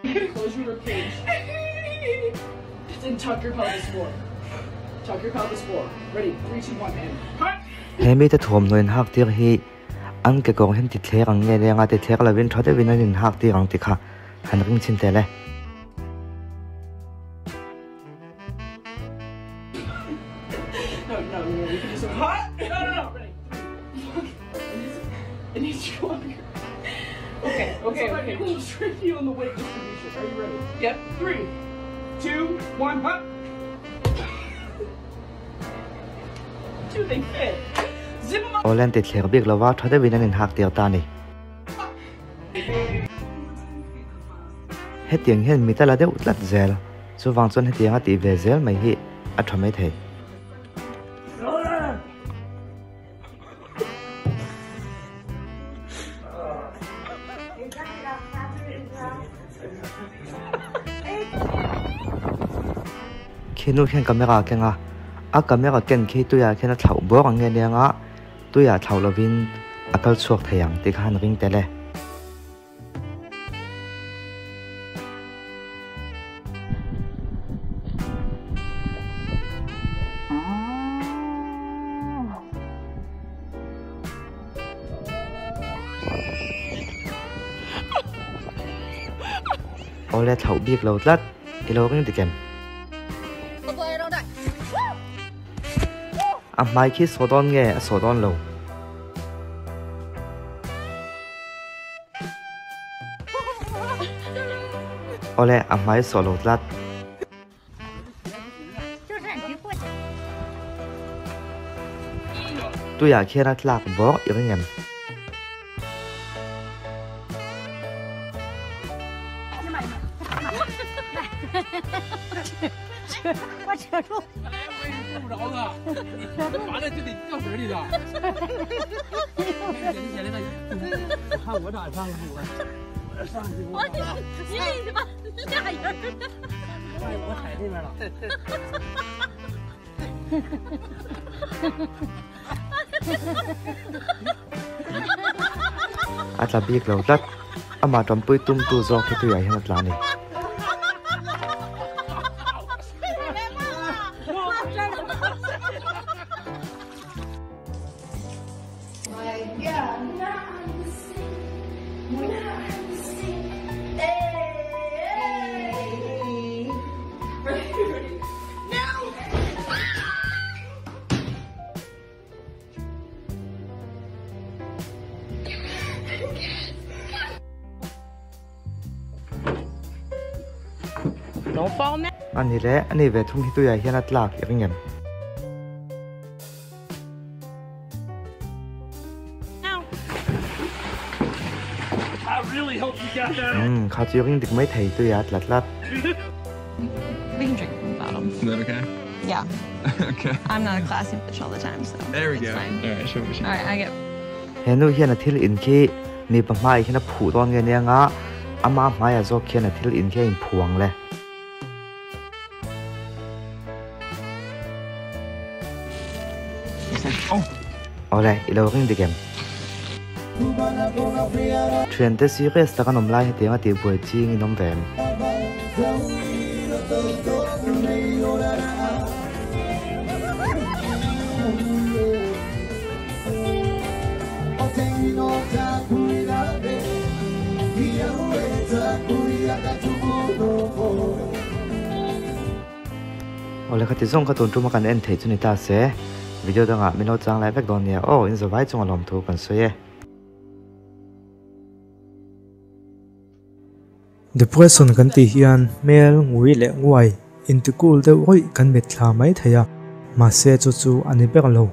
Close your rib cage. And tuck your pelvis forward. Tuck your pelvis forward. Ready? 3, 2, 1, and cut! He mite thuamhnaw inhak tir hi an kekawr hian ti thler ang nge leng a, ti thler lovin tha deuhin an inhak tir ang ti kha han ring chhin tel e. No, no, no, you can just cut! No, no, no, ready? It needs to go up here. Okay, okay, okay. A little tricky on the weight distribution. Are you ready? Yep. 3, 2, 1, hop! Dude, they fit. Zip 'em up! Awle an ti thler bik lova, tha deuhin an inhak tir ta a ni. Hetiang hian mit a la deuh tlat zel, chuvang chuan hetiang a tih ve zel mai hi a tha mai thei. Khi nu khian camera a keng a, a camera ken khi tuiah khian a thlauh bawk ang nge nia nga tuiah thlauh lovin a kal chhuak thei ang tih kha han ring tel e. Awle thlauh bik lo tlat i lo ring dik em? A hmai khi saw dawn nge a saw dawn lo? Awle a hmai saw lo tlat. Tuiah khian a tlak bawk i ring em? A tla bik lo tlat, amah tanpui tumtu zawk hi tuiah hian a tla a ni. A ni le, a ni ve thung hi tuiah hian a tlak i ring em? Umm, kha chu i ring dik mai thei tuiah a tla tlat. He nu hian a thil in khi mipa hmaiah hian a phuh dawn nge nia nga ama hmaiah zawk khian a thil in khi a inphuh ang le. Awle, i lo ring dik em? Thiante serious tak an awm lai hetiang a tihbuai ching in awm ve em? Awle khati zawng kha tun tuma kan en theih chu ni ta se, video dangah min lo chang lai vek dawn nia aw, in zavai chunga lawmthu kan sawi e. Depression kan tih hian hmel ngui leh nguai intikul deuh rawih kan mitthla mai thei a, mahse chu chu a ni ber lo.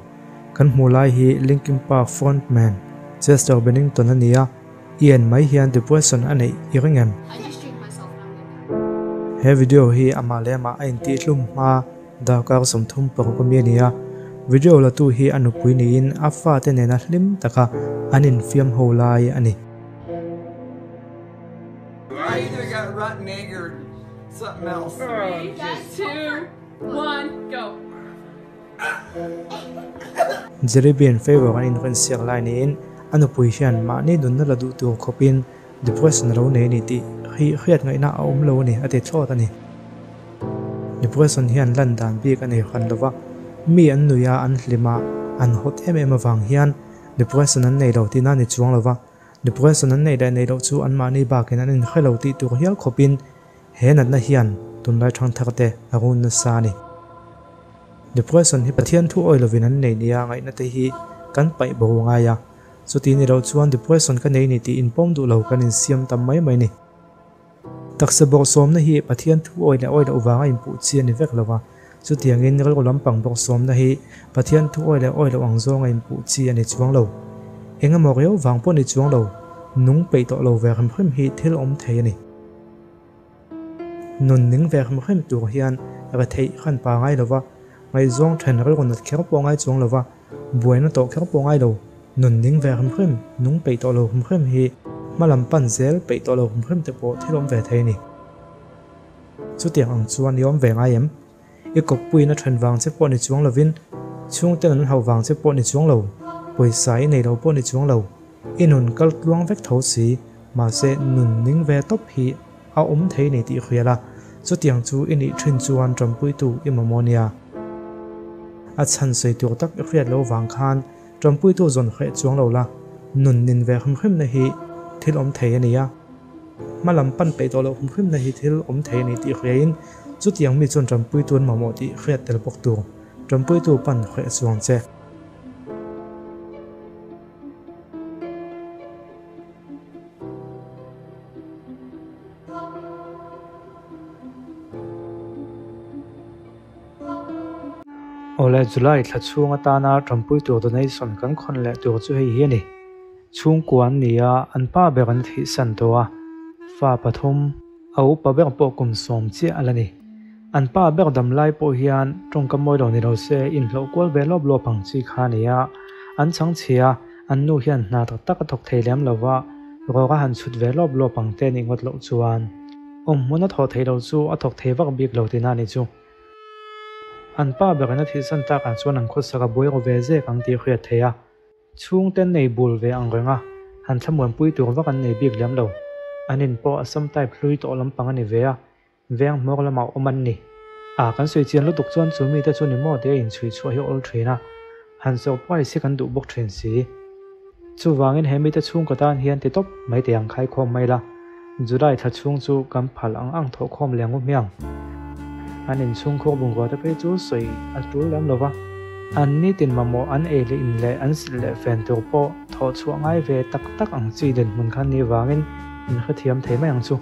Kan hmuh lai hi Linkin Park frontman Chester Bennington a ni a, i en mai hian depression a neih i ring em? He video hi amah leh amah a intihhlum hma darkar 36 a mi a ni a, video la tu hi a nupui niin a fate nena hlim taka an infiam ho lai a ni. Jerry Bean favor an inrawn siak lai niin a nupui hian mahni nunna la duh tur khawpin Depression a lo nei a ni tih hi hriat ngaihna a awm lo a ni a ti thlawt a ni. Depression hian lan dan bik a nei hran lo va, mi an nui a, an hlim a, an hawt em em avang hian depression an nei lo tihna a ni chuang lo va, depression an neih leh neih loh chu anmahni bakin an inhre lo tih tur hial khawpin he natna hian tunlai thangthar te a run nasa a ni. Depression hi Pathian thu awi lovin an nei nia ngaihna te hi kan paih bo ngai a, chuti ni loh chuan depression ka nei ni tih inpawm duh lo kan insiam tam mai mai ni. Taksa bawrhsawmna hi Pathian thu awi leh awi loh vanga inpuh chi a ni vek lo va, chutiangin rilru lampang bawrhsawmna hi Pathian thu awi leh awi loh ang zawnga inpuh chi a ni chuang lo. Eng emaw riau vang pawh ni chuang lo, nung peih tawh lo ve hrim hrim hi thil awm thei a ni. Nun ning ve hrim hrim tur hian retheih khan pa ngai lo va, ngaihzawng then rilru nat kher pawh ngai chuang lo va, Buaina tawh kher pawh ngai lo, nun ning ve hrim hrim, nung peih tawh lo hrim hrim hi hma lam pan zel peih tawh lo hrim hrim te pawh thil awm ve thei a ni. Chutiang ang chuan i awm ve ngai em? I kawppuiin a then vang che pawh ni chuang lovin, chhungten an hauh vang che pawh ni chuang lo, pawisa i nei lo pawh ni chuang lo, i nun kal tluang vek tho si, mahse nun ning ve tawp hi a awm thei ni tih hria la, chutiang chu i nih thin chuan ṭawmpuitu i mamawh nia. A chhan sawi tur tak i hriat lo vang khan ṭawmpuitu zawn hreh chuang lo la, nun nin ve hrim hrimna hi thil awm thei a ni a. Hma lam pan peih tawh loh hrim hrimna hi thil awm thei a ni tih hriain chutiang mi chuan ṭawmpuitu an mamawh tih hriat tel bawk tur ṭawmpuitu pan hreh chuang che. Awle July thla chhung atana Ṭampui tur donation kan khawn leh tur chu hei hi a ni. Chhungkua an ni a, an pa ber an thihsan tawh a, fa pathum, a upa ber pawh kum sawm chiah a la ni. An pa ber dam lai pawh hian tawngka mawi lo ni lo se inhlawh kual ve lawp lawp ang chi kha a ni a, an chhangchhia An nu hian hna tak tak a thawk thei lem lo va, rawk a han chhut ve lawp lawp ang te nih ngawt loh chuan awm hmun a thawh theih loh chu a thawk thei vak bik lo tihna a nih chu. An pa berin a thihsan takah chuan an khawsak a buai ru ve zek ang tih hriat theih a, chhungten nei bul ve ang reng a, han thlamuanpui tur vak an nei bik lem lo. An in pawh a sam type hlui tawh lampang a ni ve a, Veng hmawk lamah awm an ni. A, kan sawi chian lutuk chuan chu mite chu ni maw tia inchhui chhuah hi awl thin a, han surprise hi kan duh bawk thin si. Chuvangin he mite chhungkaw tan hian ti tawp mai teh ang khaikhawm mai la, July thla chhung chu kan phal ang ang thawhkhawm leh ngu hmiang. An inchhungkhur bungrua te phei chu sawi a tul lem lo va, an nitin mamawh an ei leh in leh an silh leh fen tur pawh thawh chhuah ngai ve tak tak ang chi dinhmun khan ni vangin in hrethiam thei mai ang chu.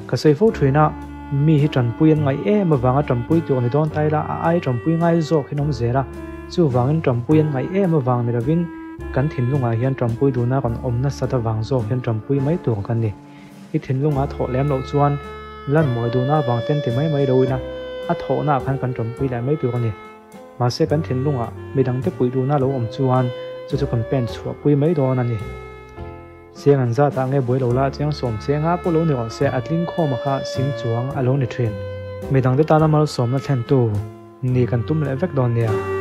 Ka sawi fo thin a, mi hi tanpui an ngaih em avanga tanpui tur ni dawn ta ila a ai tanpui ngai zawk hi an awm zel a, chuvangin tanpui an ngaih em avang ni lovin kan thinlungah hian tanpui duhna rawn awm nasat avang zawk hian tanpui mai tur kan ni. I thinlunga thawh lem loh chuan lan mawi duhna avang ten ti mai mai lo ila a thawhna ah khan kan tanpui leh mai tur a ni. Mahse kan thinlungah midangte puih duhna lo awm chuan chu chu kan pen chhuahpui mai dawn a ni. Chiang an zat ah nge buai lo la chiang sawm chiang a pawh lo ni rawh se a tling khawm a kha sing chuang a lo ni thin. Midang te tana malsawmna thlentu ni kan tum leh vek dawn nia.